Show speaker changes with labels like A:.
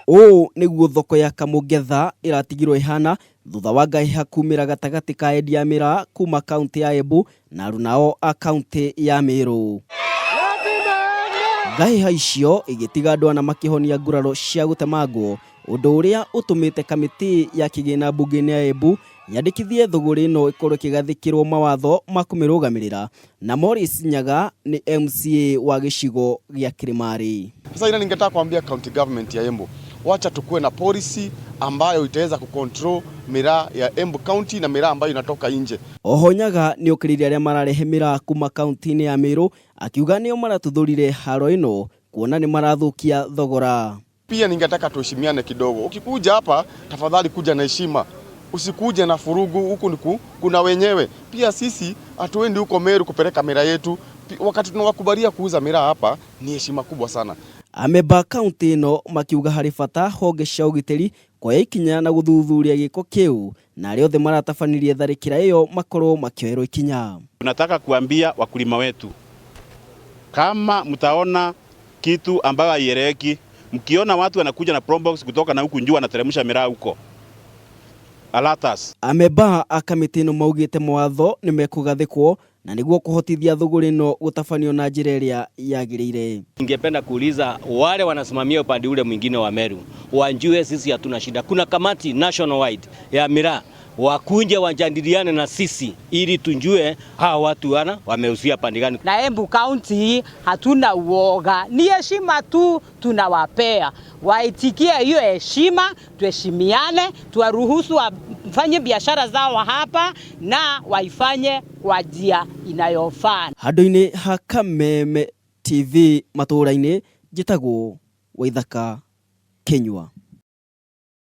A: Ũũ nĩguo thoko ya Kamũngetha ĩratigirwo ĩhana thutha wa ngahĩha kumĩra gatagatĩ ka endia a mĩraa kuma kaũntĩ ya Embu na arunao a kaũntĩ ya Meru. Ngahĩha icio igĩtiga andũ ana makĩhonia nguraro cia gũtemangwo, ũndũ ũrĩa ũtũmĩte kamĩtĩ ya kĩgĩna mbunge-inĩ ya Embu yandĩkithie thũgũrĩ ĩno ĩkorwo ĩkĩgathĩkĩrwo mawatho ma kũmĩrũgamĩrĩra na Morris Nyaga nĩ MCA wa gĩcigo gĩa Kĩrĩmarĩ.
B: Sasa ile ningetaka kuambia county government ya Embu, wacha tukuwe na policy ambayo itaweza kucontrol miraa ya Embu County na miraa ambayo inatoka nje.
A: Oho Nyaga nĩokĩrĩire arĩa mararehe mĩraa kuma kaunti-inĩ ya Meru akiuga nĩo maratuthũrire haro ĩno kuona nĩ marathũkia thogora.
B: Pia ningetaka tuheshimiane kidogo. Ukikuja hapa tafadhali kuja na heshima, usikuje na furugu. Huku ni kuna wenyewe. Pia sisi hatuendi huko Meru kupeleka miraa yetu. Wakati tunawakubalia kuuza miraa hapa ni heshima kubwa sana.
A: Amemba kaunti ĩno makiuga harĩ bata honge cia ũgitĩri kuoya ikinya na gũthuthuria gĩko kĩu na arĩa othe maratabanirie tharĩkĩra ĩyo makorwo makĩoerwo ikinya.
C: Tunataka kuambia wakulima wetu, kama mtaona kitu ambayo haieleweki, mkiona watu wanakuja na probox kutoka na huku juu wanateremsha miraa huko, alert us.
A: Amemba a kamĩtĩ ĩno maugĩte mawatho nĩ mekũgathĩkwo na nĩguo kũhotithia thũgũrĩ ĩno gũtabanio na njĩra ĩrĩa yagĩrĩire.
D: Ningependa kuuliza wale wanasimamia upande ule mwingine wa Meru wajue sisi hatuna shida. Kuna kamati national wide ya miraa, wakuje wajadiliane na sisi ili tujue hawa watu wana wamehusia pande gani.
E: Na Embu County hatuna uoga, ni heshima tu tunawapea, waitikie hiyo heshima, tuheshimiane, tuwaruhusu wafanye biashara zao hapa na waifanye kwa njia inayofaa.
A: Handũ-inĩ ha Kameme TV matũũra-inĩ, njĩtagwo Waithaka Kĩnyua.